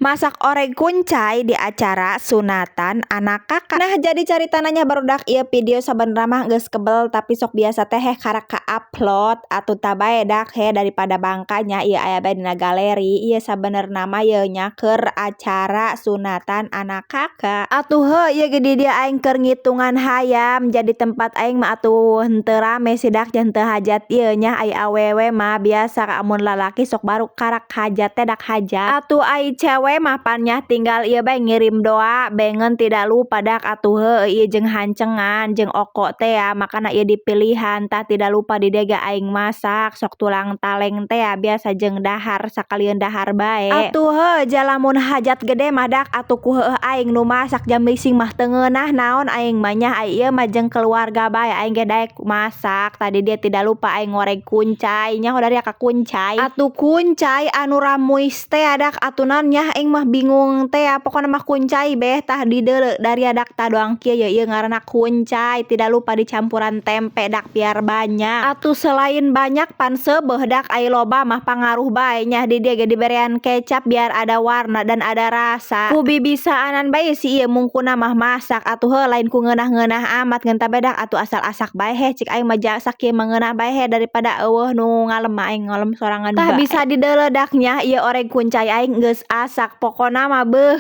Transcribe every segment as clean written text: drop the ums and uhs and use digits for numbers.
Masak oreg kuncai di acara sunatan anak kakak. Nah, jadi caritana nya, barudak, ieu video sabenerna mah geus kebel, tapi sok biasa teh heh karak ka-upload atuh tah bae dak he daripada bangka nya, ieu aya bae dina galeri. Ieu sabenerna mah yeuh nya keur acara sunatan anak kakak. Atuh heuh, ieu ge di dieu aing keur ngitungan hayam. Jadi tempat aing mah atuh henteu rame sih dak, henteu hajat ieu nya. Ai awewe mah biasa, amun lalaki sok baru karak hajat teh dak hajat. Atuh ai cewe mah pan nya tinggal ieu bae, ngirim doa bengen tidak lupa dak. Atuh heuh, ieu jeung hancengan jeung oko teh ya, makana ieu dipilihan. Tah, tidak lupa di dieu ge aing masak sok tulang taleng teh ya, biasa jeung dahar, sakalieun dahar bae. Atuh heuh, jalamun hajat gede mah dak atuh ku heueuh aing nu masak, jam bising mah teu ngeunah naon aing mah nya. Ai ieu mah jeung keluarga bae, aing ge daek masak. Tadi dia tidak lupa aing ngoreng kuncai nya, dari ka kuncai atuh kuncai anu ramuis teh dak atuh nya. Aing mah bingung teh ya, pokona mah kuncai beh. Tah, di deuleu dari dak tah doang kieu ye, ieu ngaranna kuncai. Tidak lupa dicampuran tempe dak, biar banyak. Atuh selain banyak pan seubeuh dak, ai loba mah pangaruh bae nya. Di dieu ge diberean kecap biar ada warna dan ada rasa. Ku bibisaanan bae si ieu mungkuna mah masak. Atuh heuh, lain ku ngeunah-ngeunah amat, ngan bae dak atuh asal asak bae heh. Cik aing mah sakieu mah ngeunah bae heh, daripada euweuh nu ngalem mah aing ngalem sorangan bae. Tah, bisa dideuledak nya, ieu oreg kuncai aing geus asak. Pokona mah beuh,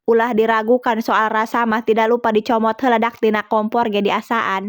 ulah diragukan soal rasa mah. Tidak lupa dicomot heula dak tina kompor ge diasaan.